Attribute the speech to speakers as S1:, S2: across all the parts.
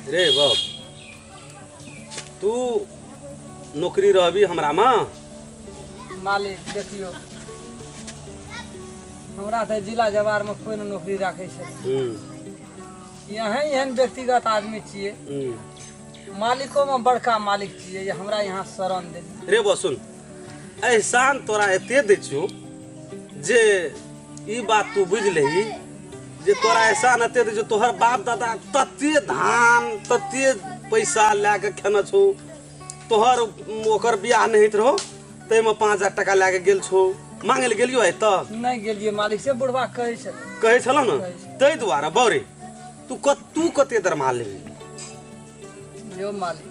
S1: रे बाप, तू नौकरी रहबी हमरा में?
S2: मालिक देखियो, हमरा तऽ जिला जवार में कोई न नौकरी राखै छै। यहाँ एहन व्यक्तिगत आदमी छियै, मालिको में बड़का मालिक छियै, जे हमरा यहाँ शरण दे।
S1: रे बा सुन, एहसान तोरा एते दै छियौ जे ई बात तू बुझि लही जे तोरा एहसान एते दै छियौ, तोहर बाप दादा तते धान तते पैसा लए के खेने छौ, तोहर ओकर बियाह नहि होइत रहो ताहिमे 5000 टका लए के गेल छौ, मांगे लए गेलियो आइ तक?
S2: नहि गेलियै मालिक, से बुढ़बा कहै छलै।
S1: कहै छलौ ने, ताहि दुआरे बौरे तू तू कते दरमाहा लेबही?
S2: यो मालिक,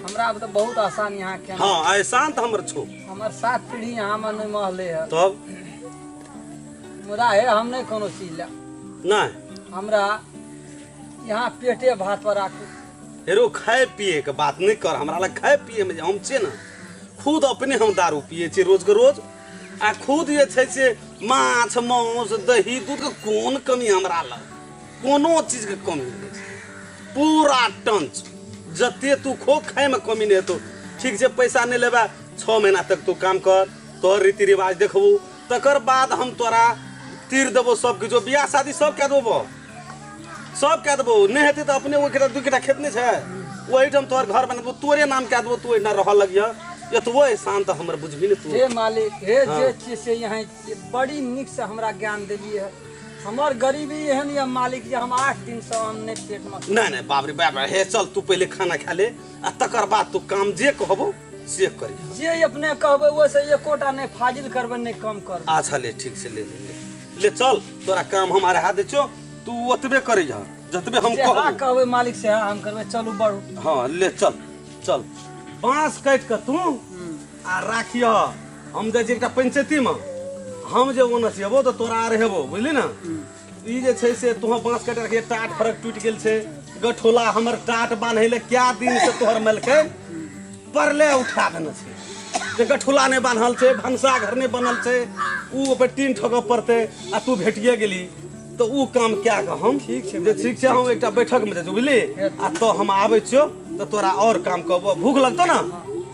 S2: हमरा आब तऽ बहुत आसान यहाँ के।
S1: हाँ, एहसान तऽ हमर छौ।
S2: हमर 7 पीढ़ी यहाँ में नहि महले है।
S1: तब
S2: मुदा हे हम नहि कोनो चीज ला
S1: नहीं,
S2: हमरा यहाँ पेटे भात पर राखू।
S1: हेरो खाए पिए के बात नहीं कर, हमरा लग खाए पिए में हम छियै ने, खुद अपने हम दारू पिए छियै रोज के रोज, आ खुद जे छै से माछ मांस दही दूध के कोन कमी हमरा लग, कोनो चीज के कमी नहीं छै, पूरा टंच जते तू खो खाए में कमी नहीं हेतौ। ठीक छै, पैसा नहीं लेबे 6 महीना तक तू काम कर, तोहर रीति रिवाज देखबू, तकर बाद हम तोरा तीर देबो सब किछु, बियाह शादी सब कए देबो, सब कए देबो। नहीं हेतै तऽ अपने ओहि 2 कट्ठा खेत नहीं छै, ओहिठाम तोहर घर बनेबो, तोरे नाम कए देबो, तू ओहिना रहऽ लगिह। एतबो एहसान तऽ हमर बुझबही ने तू।
S2: हे मालिक, हे जे छियै से यहाँ बड़ी नीक से हमरा ज्ञान देलियै है। हमर गरीबी एहन यऽ मालिक जे हम 8 दिन से अन्न नहि पेट में।
S1: नहीं नहीं बाप रे बाप, हे चल तू पहले खाना खा ले आ तकर बाद तू काम जे कहबो से करी,
S2: जे अपने कहबै ओहिसँ एकोटा नहि फाजिल करबै नहि कम करबै।
S1: अच्छा ले, ठीक छै, ले ले ले चल, तोरा काम हम अढ़ा दै छियौ, तू ओतबे करी जा जतबे हम कहबो।
S2: कहबै मालिक से हम करबै, चलू बढ़ू।
S1: हाँ ले चल चल, बाँस काटि कऽ तू आ राखिह, हम जाइ छी एकटा पंचायतीमे, हम जे ओने से एबो तऽ तोरा आर हेबो, बुझली ने। ई जे छै से तोहर बाँस काटि रखिए, टाट फरक टूटि गेल छै, गठोला हमर टाट बान्है लए कए दिन से तोहर मलकै परले उठा देने छै, जे गठोला नहि बान्हल छै, भनसा घर नहि बनल छै, उ ओकर टीन ठोकऽ पड़तै आ तू भेटिए गेली तऽ उ काम कए कऽ हम
S2: ठीक छै
S1: जे ठीक छै, हम एकटा बैठकमे जाइ छी, बुझली। आ तऽ हम आबै छियौ तऽ तोरा और काम कहबो, भूख लगतौ ने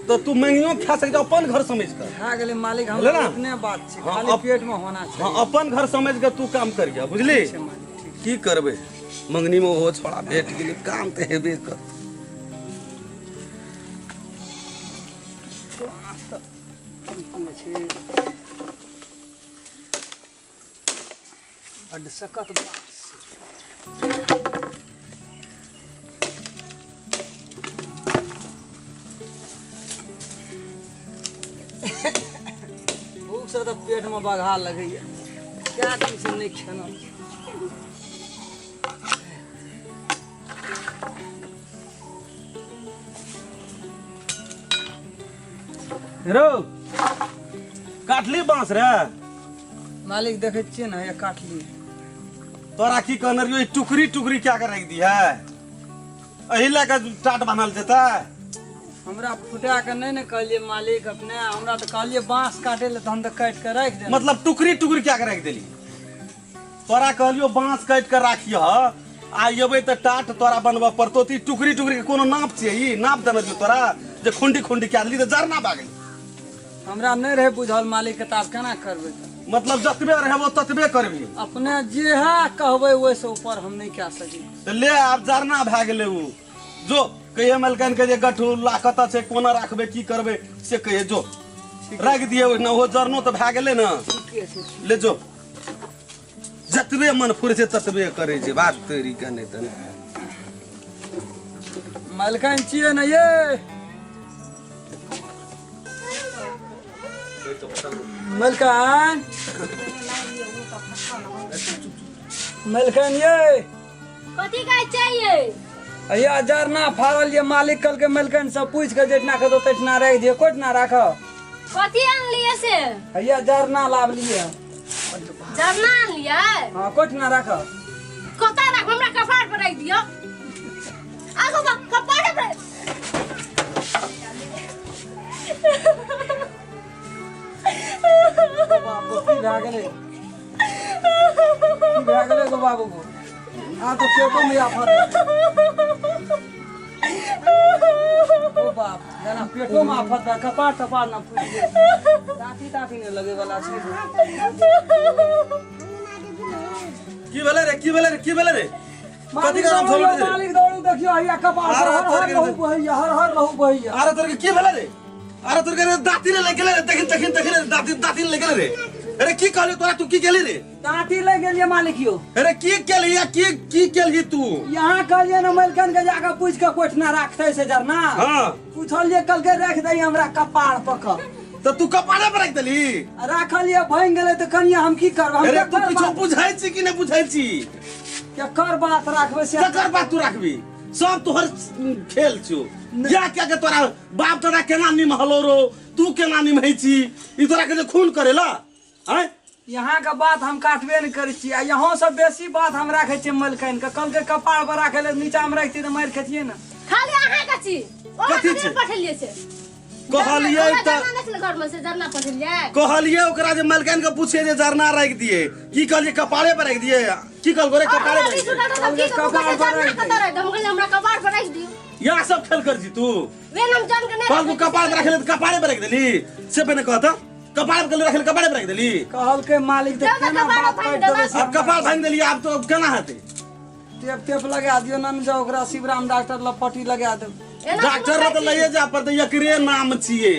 S1: तऽ तू मांगियो खा सकै, अपन घर समझ कऽ।
S2: खा गेलै मालिक, हमरा इतने बात छै, खाली पेट में होना छै।
S1: हाँ, अपन घर समझ कऽ तू काम करिह, बुझली। की करबै, मंगनी में ओहो छोड़ा भेट गेलै, काम तऽ हेबे कर।
S2: बड्ड सकत बाँस। भूख से तऽ पेट में बघा लगैया, कए दिन से नहि खेलहुँ।
S1: रो काटली बांस रे
S2: मालिक, देखे छियै ने, ये काटली।
S1: तोरा की कहने रहियो, टुकड़ी टुकड़ी क्या कर रख दी है, एही लए के टाट बान्हल जेतै।
S2: हमरा फुटा के नहीं ने कहलिए मालिक अपने, हमरा तो कहलिए बांस काटे ले, तो हम तो काट के रख दे।
S1: मतलब टुकड़ी टुकड़ी क्या के रख देली? तोरा कहलियो बांस काट के राखिह, आ एबै तऽ टाट तोरा बनबऽ पड़तौ। ई टुकड़ी टुकड़ी के कोनो नाप छियै? ई नाप देने रहियो तोरा जे खुंडी खुंडी कए देली तऽ जरना भए गेलै।
S2: हमरा नहीं रहे बुझल मालिक के, ताब केना करबै?
S1: मतलब जतबे रहबो ततबे करबी,
S2: अपने जे है कहबै ओहिसँ ऊपर हम नहीं कए सकी।
S1: तऽ ले आब जरना भए गेलै उ, जो कहिए मलकन के जे गठुला कतऽ छै, कोना राखबै, की करबै से कहिए, जो राखि दिए ओहिना, ओहो जरनो तऽ भए गेलै ने। ले जो, जतबे मन फुरै छै ततबे करै छै, बात तोरी के नहि तऽ।
S2: मलकन छियै ने ये मलकन, मलकन ये
S3: कथी का चाहिए?
S2: अया जरना फाड़ल ये मालिक कल के मलकन से पूछ के जेतना के दो तेतना राख दियो, कोटना राख।
S3: कथी आनलिए से?
S2: अया जरना लाभ लिए।
S3: जरना आनलिए?
S2: हां, कोटना राख।
S3: कता राख? हमरा कपार पर राख दियो। आगो बा कपार पर।
S2: बाबू की भए गेलै, की भए गेलै गो बाबू गो? आ तो पेटो में आफत। ओ बाप जेना पेटो में आफत बा, कपार तपार न फूटि गेल, दाँती ताँती नहि लगे वाला छै।
S1: की भेलै रे, की भेलै रे, की भेलै रे? कथी
S2: मालिक
S1: करम
S2: दौड़ू
S1: छोड़
S2: यौ,
S1: रे?
S2: मालिक दौड़ू, देखियौ हैया कपार
S1: अरे
S2: हर
S1: तोर
S2: हर
S1: के
S2: लहू बहैया, हर हर लहू बहैया।
S1: अरे तोर के की भेलै रे? अरे तोर के दाँती ले गेलै रे, देखिन देखिन देखिन रे, दाँती दाँती ले गेलै रे। अरे की कहली तोरा, तू की केली रे?
S2: दाँती ले गेलियै मालिक यौ।
S1: अरे की केली या की की केली तू?
S2: यहाँ कहलियै ने मलकन के जाके पूछि के कोठना राखतै से जरना।
S1: हाँ
S2: पूछलियै, कहलकै राखि दही हमरा कपार पर कऽ।
S1: तऽ तू कपारे पर राखि देली?
S2: राखलियै, भाङि गेलै तऽ कनिया हम की करबै? हम
S1: अरे तू
S2: केकर
S1: किछो
S2: बात-
S1: बुझै छी कि नहि बुझै छी?
S2: केकर बात राखबै से?
S1: ककर बात तू राखबी? सब तोहर खेल छौ। या क्या के तोरा बाप दादा केना निमहलो रो, तू केना निमहै छी? ई तोरा के जे खून करेला आँय?
S2: यहाँ के बात हम काटबे नहि करै छी, आ यहाँ से बेसी बात हम राखै छियै मलकाइन के। कहलकै कपार पर राखै लए, नीचा मे राखतियै तऽ मारि खेतियै ने।
S3: खाली अहाँ के छी, ओकरा
S1: कथी
S3: कथी
S1: छै?
S3: पठेलियै से?
S1: कहलियै
S3: ओकरा
S1: तऽ
S3: जरना नहि छलै घर में से जरना पठेलियै।
S1: कहलियै ओकरा जे मलकाइन के पूछिए जे जरना राखि दिए, की कहलियै? कपारे पर राखि दिए। की कहलको रे? कपारे
S3: हमरा
S1: पर
S3: भी
S1: राखि दिए।
S3: सुनल तऽ की कहू,
S2: कपार
S3: कहै
S2: पर
S3: जरना
S2: राखि
S3: कतऽ राखि दे? हम कहलियै हमरा कपार पर राखि दियौ।
S1: या सब खेल कर छी तू।
S3: वे हम जान के नहि
S1: कहलको
S3: राखै
S1: कपार पर
S3: छियै।
S1: राखि ले तऽ कपारे पर राखि देली। से पहिने कहत कपार पर राखि ले, कपारे पर राखि देली।
S2: कहलकै मालिक तऽ
S3: जब तक
S2: केना
S3: कपार
S2: बात
S3: भाङि
S2: काटि देबै
S3: देलक।
S2: से?
S1: आब कपार भाङि देली, आब तो केना हेतै?
S2: टेप टेप लगा दियौ न, जाउ ओकरा शिवराम डॉक्टर लग पट्टी लगा देब।
S3: एना
S1: डॉक्टर
S3: कोनो
S1: तऽ लैए जा पड़तै, एकरे नाम छियै।